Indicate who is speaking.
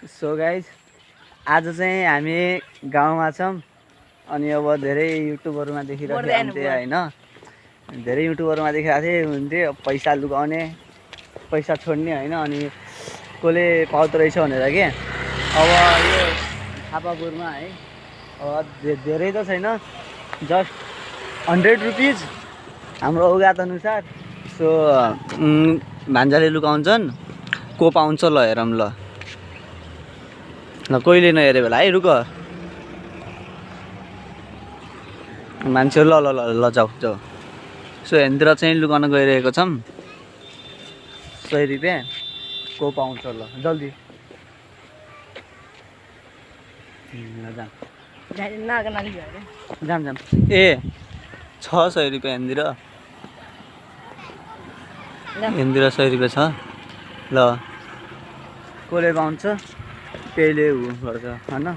Speaker 1: so guys आज चाहिँ हामी गाउँमा छौँ अनि अब धेरै युट्युबहरूमा देखिरहेको थिएँ होइन धेरै युट्युबहरूमा देखिरहेको थिएँ हुन्थ्यो पैसा लुकाउने पैसा छोड्ने होइन अनि कसले पाउँदो रहेछ भनेर के अब यो थापापुरमा है अब धेरै त छैन जस्ट 100 रुपिज हाम्रो औकात अनुसार सो भान्जाले लुकाउँछन् को पाउँछ ल हेरौँ ल कोहीले नहेरे बेला है रुक मान्छे ल ल ल ल जाऊ जाऊ सो यहाँतिर चाहिँ लुकाउन गइरहेको छौँ 100 रुपियाँ को पाउँछ ल जल्दी जाम जाम ए 600 रुपियाँ यहाँतिर 100 रुपियाँ छ ल कसले पाउँछ त्यहीले उ गर्छ होइन